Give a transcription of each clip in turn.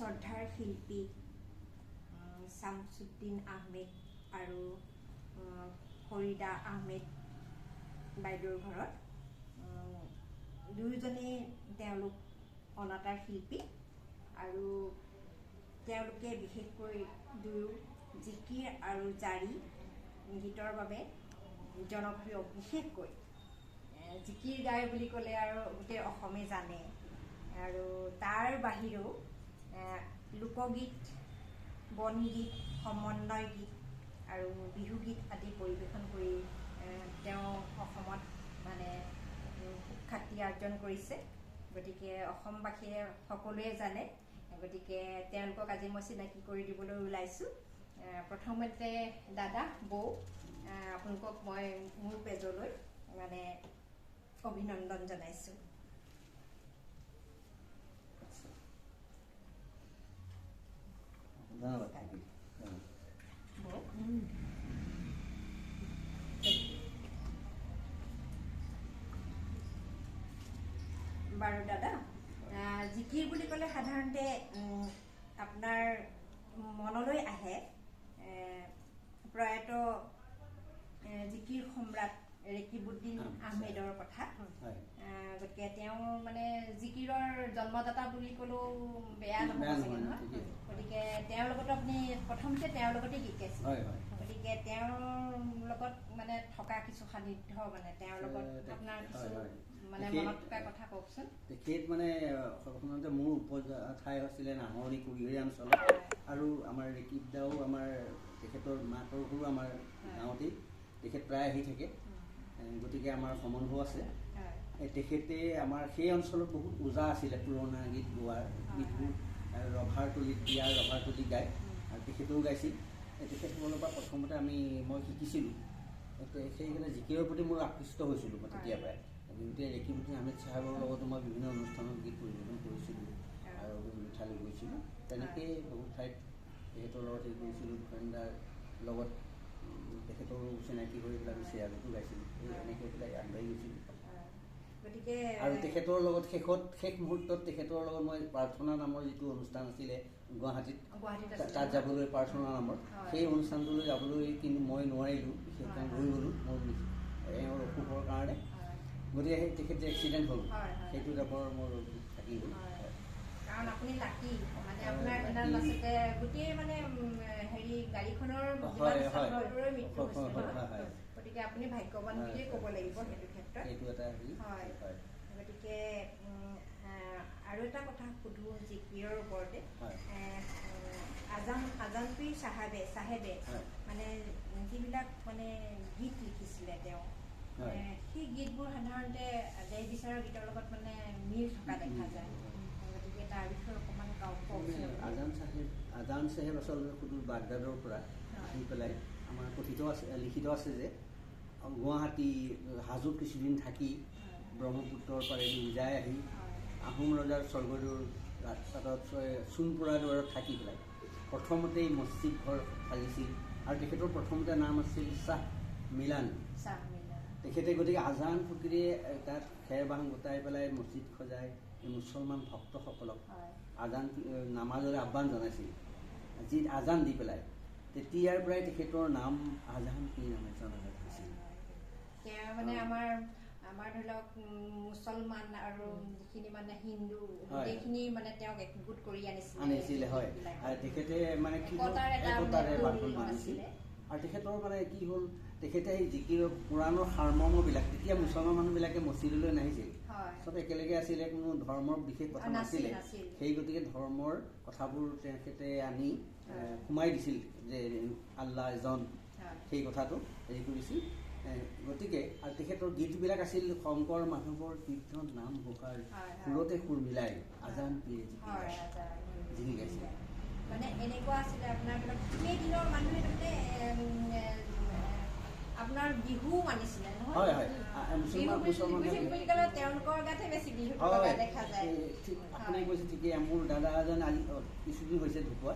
শ্ৰদ্ধাৰ শিল্পী শামছুদ্দিন আহমেদ আৰু ফৰিদা আহমেদ বাইদেউৰ ঘৰত। দুয়োজনেই তেওঁলোক অনাতাঁৰ শিল্পী আৰু তেওঁলোকে বিশেষকৈ দুয়ো জিকিৰ আৰু জাৰি গীতৰ বাবে জনপ্ৰিয়। বিশেষকৈ জিকিৰ গায় বুলি ক'লে আৰু গোটেই অসমে জানে। আৰু তাৰ বাহিৰেও লোকগীত, বনগীত, সমন্বয় গীত আৰু বিহুগীত আদি পৰিৱেশন কৰি তেওঁ অসমত মানে সুখ্যাতি অৰ্জন কৰিছে। গতিকে অসমবাসীয়ে সকলোৱে জানে। গতিকে তেওঁলোকক আজি মই চিনাকি কৰি দিবলৈ ওলাইছোঁ। প্ৰথমতে দাদা, বৌ, আপোনালোকক মই মোৰ পেজলৈ মানে অভিনন্দন জনাইছোঁ। ধন্যবাদ। বৌ, বাৰু দাদা, জিকিৰ বুলি ক'লে সাধাৰণতে আপোনাৰ মনলৈ আহে প্ৰয়াত জিকিৰ সম্ৰাট ৰেকিবুদ্দিন আহমেদৰ কথা। গতিকে তেওঁ মানে জিকিৰৰ জন্মদাতা বুলি ক'লেও বেয়া নহ'ব চাগে, নহয়? গতিকে তেওঁৰ লগত আপুনি প্ৰথমতে তেওঁৰ লগতে গীত গাইছিল। গতিকে তেওঁৰ লগত মানে থকা কিছু সান্নিধ্য, মানে তেওঁৰ লগত আপোনাৰ কিছু মানে মনত থকা কথা কওকচোন। তেখেত মানে সৰ্বসাধাৰণতে মোৰ উপজা ঠাই আছিলে নাহৰণি কুঁহিয়াৰী অঞ্চলত, আৰু আমাৰ ৰেকিব দাও আমাৰ তেখেতৰ মাকৰ ঘৰো আমাৰ গাঁৱতেই, তেখেত প্ৰায় আহি থাকে, গতিকে আমাৰ সম্বন্ধও আছে। তেখেতে আমাৰ সেই অঞ্চলত বহুত ওজা আছিলে পুৰণা গীত গোৱাৰ, গীতবোৰ ৰভাৰ তলিত বিয়া ৰভাৰ তলি গায়, আৰু তেখেতেও গাইছিল। তেখেতসকলৰ পৰা প্ৰথমতে মই শিকিছিলোঁ। সেইকাৰণে জিকিৰৰ প্ৰতি মোৰ আকৃষ্ট হৈছিলোঁ মই তেতিয়াৰ পৰাই। গতিকে ৰেকিবুদ্দিন আহমেদ চাহাবৰ লগতো মই বিভিন্ন অনুষ্ঠানত গীত পৰিৱেশন কৰিছিলোঁ আৰু বিভিন্ন ঠাইলৈ গৈছিলোঁ। তেনেকেই বহুত ঠাইত তেখেতৰ লগত হেৰি কৰিছিলোঁ। ভূপেনদাৰ লগত তেখেতৰো চিনাকি হৈ পেলাই আমি চিৰাজতো গাইছিলোঁ। এই এনেকৈ পেলাই আগবাঢ়ি গৈছিলোঁ। গতিকে আৰু তেখেতৰ লগত শেষ মুহূৰ্তত তেখেতৰ লগত মই প্ৰাৰ্থনা নামৰ যিটো অনুষ্ঠান আছিলে গুৱাহাটীত, তাত যাবলৈ প্ৰাৰ্থনা নামৰ সেই অনুষ্ঠানটোলৈ যাবলৈ কিন্তু মই নোৱাৰিলোঁ, বিশেষ কাৰণ ৰৈ গ'লোঁ মোৰ এওঁৰ অসুখৰ কাৰণে। গতিকে সেই তেখেত যে এক্সিডেণ্ট হ'ল, সেইটো এটা মোৰ থাকি গ'ল। কাৰণ আপুনি লাকি, মানে আপোনাৰ দিনাৰ পাছতে গোটেই মানে হেৰি গাড়ীখনৰ মৃত্যু হৈছিল, গতিকে আপুনি ভাগ্যৱান বুলিয়ে ক'ব লাগিব সেইটো ক্ষেত্ৰত। সেইটো এটা হয়। গতিকে আৰু এটা কথা সুধো জিকিৰৰ ওপৰতে। আজানপীৰ চাহেবে মানে যিবিলাক মানে গীত লিখিছিলে তেওঁ, সেই গীতবোৰ সাধাৰণতে দেহ বিচাৰৰ গীতৰ লগত মানে মিল থকা দেখা যায়। গতিকে তাৰ বিষয়ে অকণমান কওকচোন। আজান চাহেব আচলতে সুদূৰ বাগদাদৰ পৰা আহি পেলাই আমাৰ কথিত আছে, লিখিত আছে যে গুৱাহাটী হাজোত কিছুদিন থাকি ব্ৰহ্মপুত্ৰৰ পাৰেদি উজাই আহি আহোম ৰজাৰ স্বৰ্গদেউৰ ৰাজপাটত চূণপোৰা দুৱাৰত থাকি পেলাই প্ৰথমতে মছজিদ ঘৰ সাজিছিল। আৰু তেখেতৰ প্ৰথমতে নাম আছিল শ্বাহ মিলান। তেখেতে গতিকে আজান ফকীৰে তাত খেৰ বাঁহ গোটাই পেলাই মছজিদ সজাই মুছলমান ভক্তসকলক আজান নামাজলৈ আহ্বান জনাইছিল, যি আজান দি পেলাই। তেতিয়াৰ পৰাই তেখেতৰ নাম আজান পীৰ নামে জনাজাত হৈছিল। তেওঁ মানে আমাৰ ধৰি লওক মুছলমান আৰু যিখিনি মানে হিন্দু গোটেইখিনি মানে তেওঁক একগোট কৰি আনিছিলে। হয়, আৰু তেখেতে মানে কি একতাৰে বান্ধোন মানিছিল। আৰু তেখেতৰ মানে কি হ'ল, তেখেতে সেই জিকিৰ কোৰাণৰ সাৰমৰ্মবিলাক, তেতিয়া মুছলমান মানুহবিলাকে মছজিদলৈ নাহিছিল, চব একেলগে আছিলে, কোনো ধৰ্মৰ বিশেষ কথা নাছিলে। সেই গতিকে ধৰ্মৰ কথাবোৰ তেখেতে আনি সোমাই দিছিল যে আল্লাহ এজন, সেই কথাটো হেৰি কৰিছিল। গতিকে আৰু তেখেতৰ গীতবিলাক আছিল শংকৰ মাধৱৰ কীৰ্তন নাম ঘোষাৰ সুৰতে সুৰ মিলাই আজান পীৰে জিকি গাইছিল। মানে এনেকুৱা আছিলে আপোনাৰ সেই দিনৰ মানুহে তাৰমানে আপোনাৰ বিহু মানিছিলে নহয়? হয় হয়, মুছলমান বুলি ক'লে তেওঁলোকৰ গাতহে বেছি বিহু লগা দেখা যায়। আপুনি কৈছে ঠিকেই। মোৰ দাদা এজন আজি কিছুদিন হৈছে ঢুকোৱা,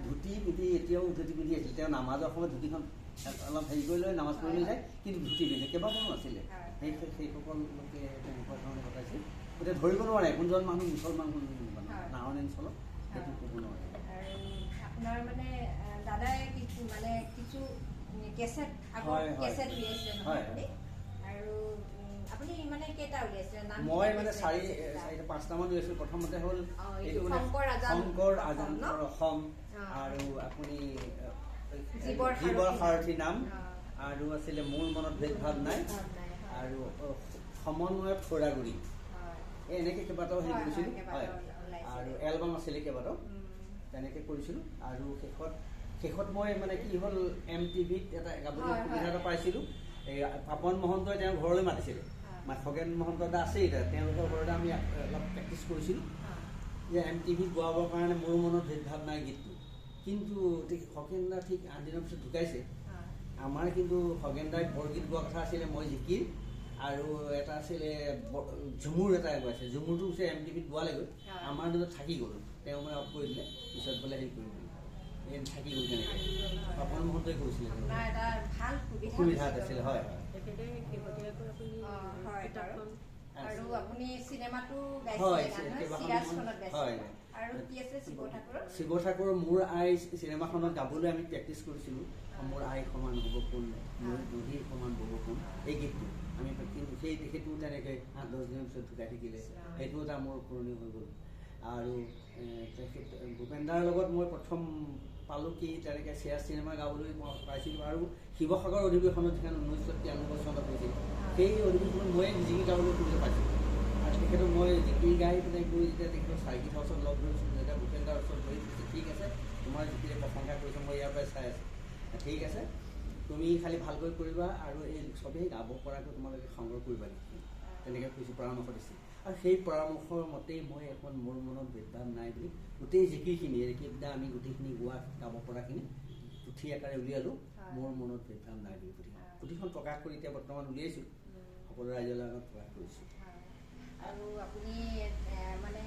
ধুতি পিন্ধি এতিয়াও ধুতি পিন্ধি আছিল। তেওঁ নামাজৰ সময়ত ধুতিখন অলপ হেৰি কৰি লৈ নামাজ পঢ়িলৈ যায়, কিন্তু ধুতি পিন্ধে। কেইবাজনো আছিলে সেইসকল লোকে তেনেকুৱা ধৰণে ঘটাইছিল। গতিকে ধৰিব নোৱাৰে কোনজন মানুহ মুছলমান কোনজন নাহৰণি অঞ্চলত। সেইটো ক'ব নোৱাৰে। আৰু আপোনাৰ মানে দাদাই মানে কিছু কেছেট আগৰ কেছেট উলিয়াইছিলে নহয় আপুনি? আৰু আপুনি মানে কেইটা উলিয়াইছিলে নাম? মই মানে চাৰিটা পাঁচটামান উলিয়াইছিলোঁ। প্ৰথমতে হ'ল শংকৰ আজানৰ অসম, আৰু আপুনি জীৱৰ সাৰথি নাম, আৰু আছিলে মোৰ মনত ভেদভাৱ নাই, আৰু সমন্বয়ত খোৰাগুৰি, এই এনেকৈ কেইবাটাও হেৰি কৰিছিলোঁ। হয়, আৰু এলবাম আছিলে কেইবাটাও, তেনেকৈ কৰিছিলোঁ। আৰু শেষত মই মানে কি হ'ল, এম টিভিত এটা গাবলৈ সুবিধা এটা পাইছিলোঁ। এই পাপন মহন্তই তেওঁৰ ঘৰলৈ মাতিছিলে, খগেন মহন্ত এটা আছেই, তেওঁলোকৰ ঘৰতে আমি অলপ প্ৰেক্টিচ কৰিছিলোঁ যে এম টিভিত গোৱাবৰ কাৰণে মোৰ মনত ভেদভাৱ নাই গীতটো। কিন্তু খগেন দা ঠিক 8 দিনৰ পিছত ঢুকাইছে। আমাৰ কিন্তু খগেন দাই বৰগীত গোৱা কথা আছিলে, মই জিকিৰ, আৰু এটা আছিলে ঝুমুৰ এটা গাইছে। ঝুমুৰটো হৈছে এম টিভিত গোৱালেগৈ, আমাৰ দুটা থাকি গ'ল। তেওঁ মানে অফ কৰি দিলে, পিছত বোলে হেৰি কৰি দিলে, এই থাকি গ'ল তেনেকৈ। পাপন মহন্তই কৈছিলে সুবিধা আছিলে। হয়, আৰু আপুনি চিনেমাটো গাইছিলে? হয়, শিৱ ঠাকুৰৰ মোৰ আই চিনেমাখনত গাবলৈ আমি প্ৰেক্টিচ কৰিছিলোঁ। মোৰ আই সমান হ'ব কোন, মোৰ নদীৰ সমান হ'ব কোন, এই গীতটো আমি। কিন্তু সেইটো তেনেকৈ 8-10 দিনৰ পিছত ঢুকাই থাকিলে, সেইটো এটা মোৰ পুৰণি হৈ গ'ল। আৰু তেখেত ভূপেন দাৰ লগত মই প্ৰথম পালোঁ কি, তেনেকৈ চিৰাজ চিনেমা গাবলৈ মই পাইছিলোঁ। আৰু শিৱসাগৰ অধিৱেশনত যিখন 1993 চনত হৈছিল, সেই অধিৱেশনত ময়ে জিকি গাবলৈ সুবিধা পাইছিলোঁ। আৰু তেখেতক মই জিকি গাই পেলাই গৈ যেতিয়া তেখেতৰ চাৰ্কিট হাউচত লগ ধৰিছিলোঁ, যেতিয়া ভূপেন দাৰ ওচৰত ধৰি কৈছে, ঠিক আছে তোমাৰ জিকিৰে প্ৰশংসা কৰিছোঁ, মই ইয়াৰ পৰাই চাই আছোঁ, ঠিক আছে তুমি খালি ভালকৈ কৰিবা আৰু এই চবেই গাব পৰাকৈ তোমালোকে সংগ্ৰহ কৰিবা নেকি, তেনেকৈ কৈছোঁ, পৰামৰ্শ দিছিল। আৰু সেই পৰামৰ্শৰ মতেই মই এখন মোৰ মনত ভেদভাৱ নাই বুলি গোটেই জিকিৰখিনি, ৰেকিবদা আমি গোটেইখিনি গোৱা গাব পৰাখিনি পুথি আকাৰে উলিয়ালোঁ, মোৰ মনত ভেদভাৱ নাই বুলি পুথিখন প্ৰকাশ কৰি এতিয়া বৰ্তমান উলিয়াইছোঁ, সকলো ৰাইজৰ আগত প্ৰকাশ কৰিছোঁ। আৰু আপুনি মানে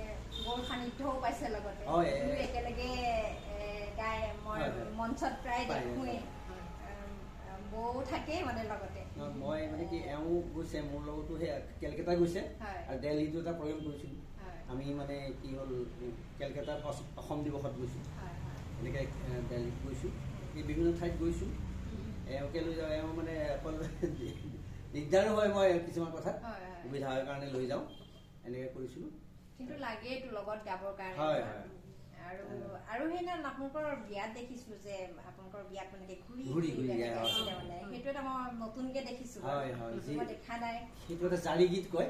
গৌৰ সান্নিধ্যও পাইছে লগতে, একেলগে গাই মই মঞ্চত প্ৰায় দেখোঁৱেই, বৌ থাকেই মানে লগতে। মই মানে কি, এওঁ গৈছে মোৰ লগতো, সেই কেলকাতা গৈছে আৰু দেলহিতো এটা প্ৰগ্ৰেম কৰিছিলোঁ আমি। মানে কি হ'ল, কেলকাতাত অসম দিৱসত গৈছোঁ, এনেকৈ দেলহিত গৈছোঁ, এই বিভিন্ন ঠাইত গৈছোঁ। এওঁকে লৈ যাওঁ, এওঁ মানে অকল দিগদাৰো হয়, মই কিছুমান কথাত সুবিধা হয় কাৰণে লৈ যাওঁ, এনেকৈ কৰিছিলোঁ। কিন্তু লাগেইতো লগত গাবৰ কাৰণে। হয় হয়। আৰু আৰু সেইদিনা আপোনালোকৰ বিয়াত দেখিছিলো যে আপোনালোকৰ বিয়াত মানে ঘূৰি ঘূৰি ঘূৰি মানে সেইটো এটা মই নতুনকে দেখিছো, মই দেখা নাই। সেইটো এটা জাৰি গীত কয়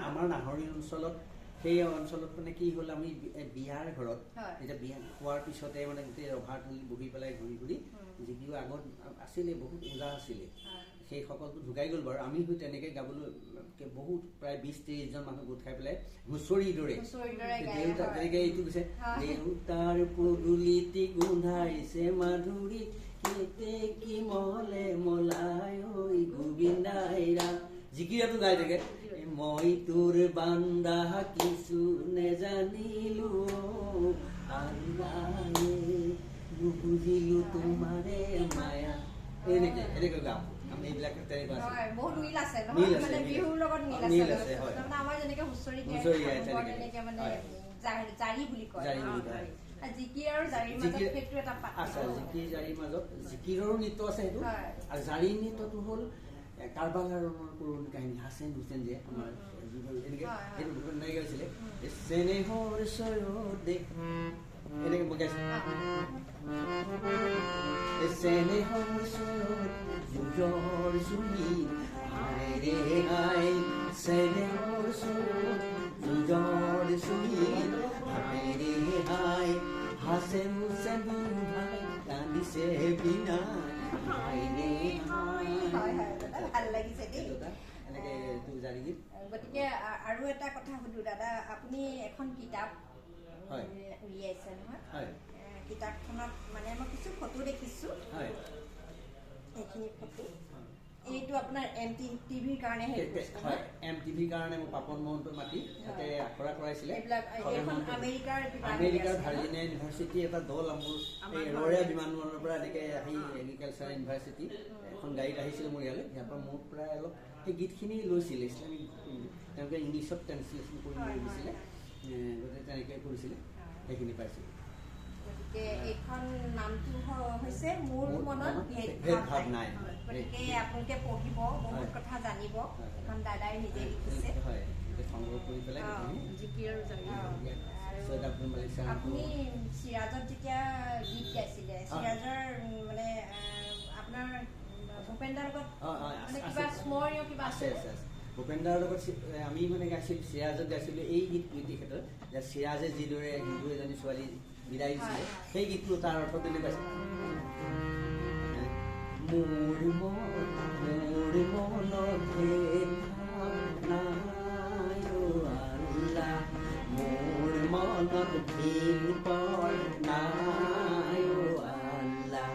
আমাৰ নাহৰি অঞ্চলত। সেই অঞ্চলত মানে কি হ'ল, আমি বিয়াৰ ঘৰত এতিয়া বিয়া খোৱাৰ পিছতে মানে গোটেই ৰভা তুলি বহি পেলাই ঘূৰি ঘূৰি, যিটো আগত আছিলে বহুত ওজা আছিলে, সেইসকলটো ঢুকাই গ'ল বাৰু। আমি তেনেকৈ গাবলৈ বহুত প্ৰায় 20-30জন মানুহ গোট খাই পেলাই হুঁচৰিৰ দৰে, দেউতা তেনেকৈ এইটো কৈছে, দেউতাৰ পদূলিটি গোন্ধাইছে মাধুৰী, কেতেকী মলে মলাই ঐ গোবিন্দাইৰা, জিকিৰাটো গাই থাকে, মই তোৰ বান্দা কিছু নেজানিলো আল্লাহে, নুবুজিলো তোমাৰে মায়া, এনেকে এনেকৈ গাওঁ আমি। এইবিলাক তেনেকুৱা বহুত মিল আছে, মানে বিহুৰ লগত মিল আছে। আমাৰ যেনেকে হুঁচৰি তেনেকে মানে জাৰি বুলি কয়, জিকিৰ আৰু জাৰিৰ মাজত সেইটো এটা আছে। জিকিৰ জাৰিৰ মাজত জিকিৰৰো নৃত্য আছে সেইটো। আৰু জাৰি নৃত্যটো হ'ল কাৰবালাৰ ৰণৰ কৰুণ কাহিনী, হাছেন হুছেইন যে আমাৰ এনেকে সেইটো তেনেকে হৈছিলে, চেনেহৰ চয়দে এনেকে মই গাইছো, চেনেহৰ চয়দ যুঁজৰ জুই, হায় ৰে হায়, চেনেহৰ চয়দ যুঁজৰ জুই, হায় ৰে হায়, হাছেন হুছেইন ভাই কান্দিছে বিনা, হায় ৰে হায়। ভাল লাগিছে দেই এনেকে জাৰি গীত। গতিকে আৰু এটা কথা সুধো দাদা, আপুনি এখন কিতাপ উলিয়াইছে নহয়, কিতাপখনত মানে মই কিছু ফটো দেখিছোঁ, এইখিনি ফটো এইটো আপোনাৰ এম টিভিৰ কাৰণে? হয়, এম টিভিৰ কাৰণে মোক পাপন মহন্ত মাতি তাতে আখৰা কৰাইছিলে। আমেৰিকাৰ ভাৰ্জিনিয়া ইউনিভাৰ্চিটি এটা দল মোৰ এই ৰৰেয়া বিমানবন্দৰৰ পৰা এনেকৈ আহি এগ্ৰিকালচাৰ ইউনিভাৰ্চিটি এখন গাড়ীত আহিছিলে মোৰ ইয়ালৈ। ইয়াৰ পৰা মোৰ প্ৰায় অলপ সেই গীতখিনি লৈছিলে, ইছলামিক তেওঁলোকে ইংলিছত ট্ৰেঞ্চলেশ্যন কৰি দিছিলে, গতিকে তেনেকৈ কৰিছিলে। সেইখিনি পাইছিলোঁ। গতিকে এইখন নামটো হৈছে মোৰ মনত ভেদভাৱ নাই। গতিকে আপোনালোকে পঢ়িব, বহুত কথা জানিব। এখন দাদাই নিজে লিখিছে। আপুনি চিৰাজত যেতিয়া গীত গাইছিলে, চিৰাজৰ মানে আপোনাৰ ভূপেন দাৰ লগত মানে কিবা স্মৰণীয় কিবা আছে? ভূপেন দাৰ লগত আমি মানে গাইছিলোঁ, চিৰাজত গাইছিলোঁ এই গীত তেখেতৰ, যে চিৰাজে যিদৰে হিন্দু এজনী ছোৱালী বিদায় দিছিলে, সেই গীতটো তাৰ অৰ্থ তেনেকুৱা আছিল। মোৰ মোৰ মনত ভেদভাৱ নাই আল্লাহ, মোৰ মনত ঘিণ পৰ নাই আল্লাহ,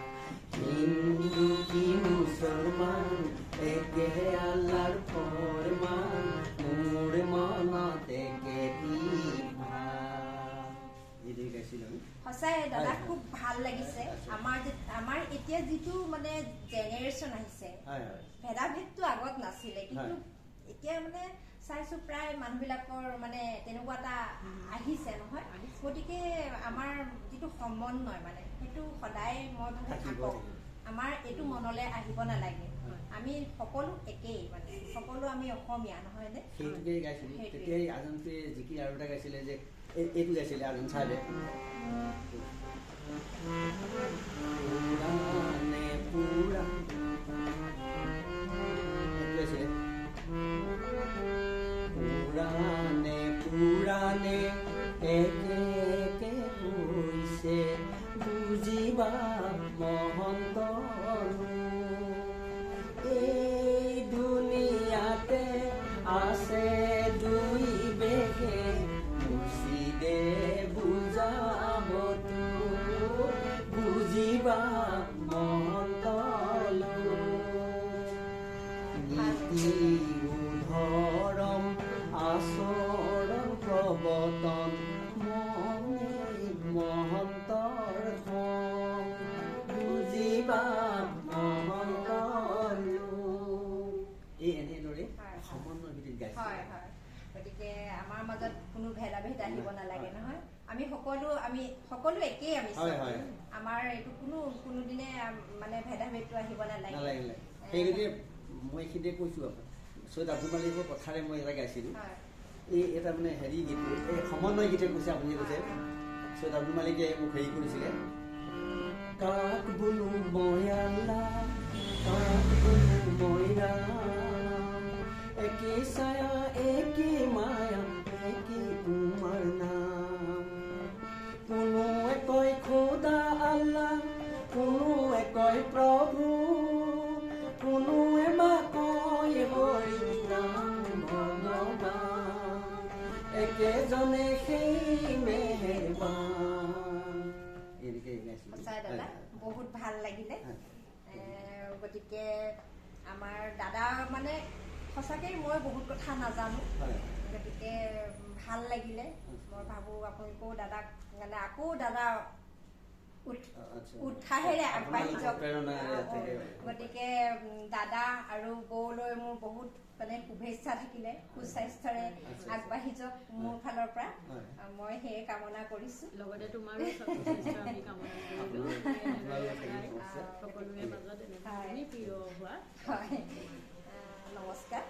হিন্দু কি মুছলমান একে আল্লাহৰ ফৰমান, মোৰ মনত একেটি ভাৱ। এইদৰে গাইছিলোঁ আমি। সঁচাই দাদা, খুব ভাল লাগিছে। আমাৰ এতিয়া যিটো মানে জেনেৰেশ্যন আহিছে, ভেদাভেদটো আগত নাছিলে, কিন্তু এতিয়া মানে চাইছো প্ৰায় মানুহবিলাকৰ মানে তেনেকুৱা এটা আহিছে নহয়। গতিকে আমাৰ যিটো সমন্বয় মানে সেইটো সদায় মই ভাবো থাকক, আমাৰ এইটো মনলৈ আহিব নালাগে। আমি সকলো একেই, মানে সকলো আমি অসমীয়া, নহয়নে? সেইটোকে গাইছিলোঁ তেতিয়াই। আজানটোৱে জিকি আৰু এটা গাইছিলে যে এইটো গাইছিলে আজান চাহেবে, পুৰাণে পুৰা এইটো আছিলে, পুৰাণে পুৰাণে একে একে কৈছে, বুজিবা মহন্ত, এই দুনিয়াতে আছে দুই বেশে, মুৰ্শিদে বুজাব বুজিবা মহন্ত, নীতি ধৰম আচৰণ প্ৰৱতন মনে মহন্তৰ বুজিবা মহন্ত। এই এনেদৰে সমন্বয় ভিত্তিত গাইছে। হয় হয়, গতিকে আমাৰ মাজত কোনো ভেদাভেদ আহিব নালাগে, নহয়? আমি সকলো একেই, আমি আমাৰ এইটো কোনোদিনে মানে ভেদাভেদটো আহিব নালাগে। সেই গতিকে মই এইখিনিতে কৈছোঁ, আপোনাক চৈয়দ আব্দুল মালিকৰ কথাৰে মই এটা গাইছিলোঁ। এই এটা মানে হেৰি গীত, এই সমন্বয় গীতে কৈছে, আপুনি কৈছে চৈয়দ আব্দুল মালিকে মোক হেৰি কৰিছিলে, কাক বোলো মই আল্লাহ, কাক বোলো মই ৰাম, একে ছায়া একে মায়া একে তোমাৰ নাম, কোনোৱে কয় খোদা আল্লাহ, কোনোৱে কয় প্ৰভু, কোনোৱে বা কয় হৰি ৰাম ভগৱান, একেজনে সেই মেহেৰবান। এনেকে গাইছিলোঁ। সঁচাই দাদা, বহুত ভাল লাগিলে। গতিকে আমাৰ দাদা মানে সঁচাকৈ মই বহুত কথা নাজানো, গতিকে ভাল লাগিলে। মই ভাবোঁ আপোনালোকেও দাদাক মানে আকৌ দাদা উৎসাহেৰে আগবাঢ়ি যাওক। গতিকে দাদা আৰু বৌলৈ মোৰ বহুত মানে শুভেচ্ছা থাকিলে, সুস্বাস্থ্যৰে আগবাঢ়ি যাওক মোৰ ফালৰ পৰা মই সেয়ে কামনা কৰিছোঁ। লগতে তোমাৰো সুস্বাস্থ্য আমি কামনা কৰিলোঁ, সকলোৰে মাজত এনেকৈ প্ৰিয় হোৱা। হয়, নমস্কাৰ।